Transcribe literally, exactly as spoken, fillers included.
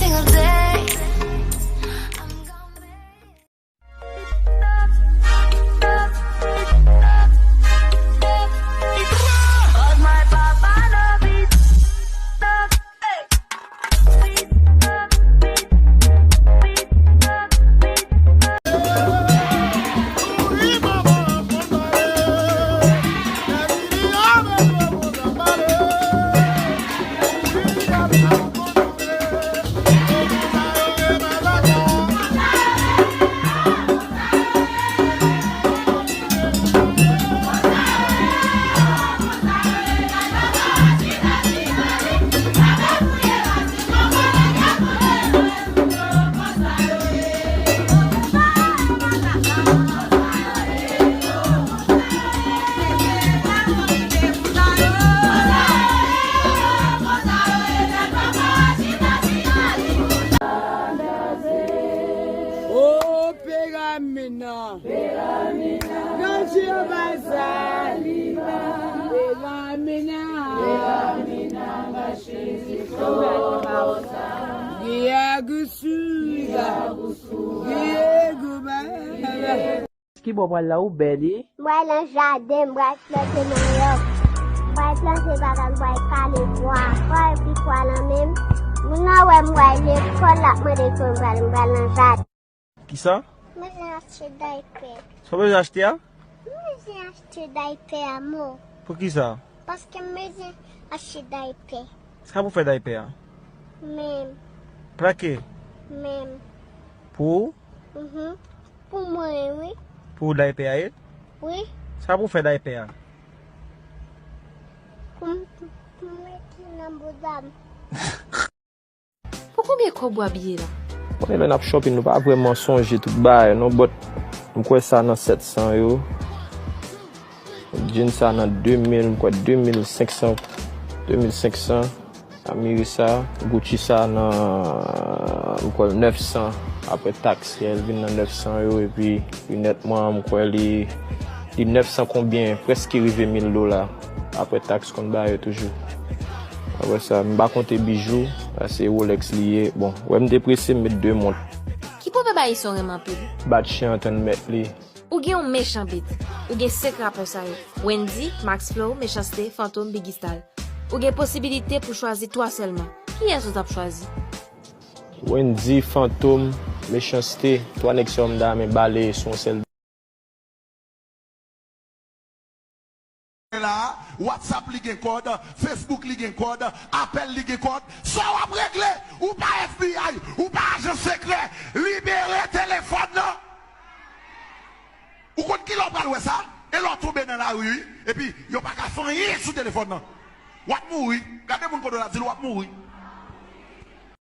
single day. I'm gonna make O Peramina, Peramina, Granjè Bazaliba, Peramina, Peramina, Machizi Flosa, Diago Suya, Diego Bala. Ki bò w pral la, ou bèl, wi. M pral nan jaden, m pral plante manyòk. M pral plante bagay, m pral kale bwa. Pral epi pwa nan men m. Moun nan wè m pral lekòl, l ap mande kote m pral, m pral nan jaden. Kisa? M bezwen achte daypè. Sa w bezwen achte a? M bezwen achte daypè a, mo. Poukisa? Paske m bezwen achte daypè. Sa pou fè daypè a? Men m. Plake? Men m. Pou? Mhm. Pou mwen, wi. Pou daypè a ye? Wi. Sa pou fè daypè a? Pou m, pou m mete nan bouda m. Pou konbyen kòb w abiye la? Konnen lè n ap shopping, nou pa vrèman sonje tout bagay, non, but m kwè sa nan sèt san yo. Jeans sa nan de mil, m kwè de mil senk san, de mil senk san. Amiri sa, Gucci sa nan, m kwè nèf san, apre taks, yeah, l vin nan nèf san yo, epi linèt mwen an, m kwè li, li nèf san konbyen, prèske rive mil dola, apre taks konn ba yo toujou. Apre sa, m pa konte bijou, sa se Rolex li ye. Bon, wè m te prese, m met de mont. Ki pwovèb ayisyen w renmen anpil? Bat chen an tann mèt li. Ou gen yon mechan beat. Ou gen senk rapè sa yo: Wendy, Max Flow, Mechanste, Fantom, Biggy Style. Ou gen posibilite pou chwazi twa sèlman. Kiyès ou t ap chwazi? Wendy, Fantom, Mechanste, twa nèg sa yo m ta renmen baleye sou yon sèl. La, WhatsApp li gen kòd, Facebook li gen kòd, apèl li gen kòd. Sa w ap regle? Ou pa F B I, ou pa ajan sekrè. Libere telefòn nan. Ou konn kilè w pral wè sa? E lè w tonbe nan lari, wi. Epi, yo pa ka fè anyen sou telefòn nan. W ap mouri. Gade moun kote w la, di l w ap mouri.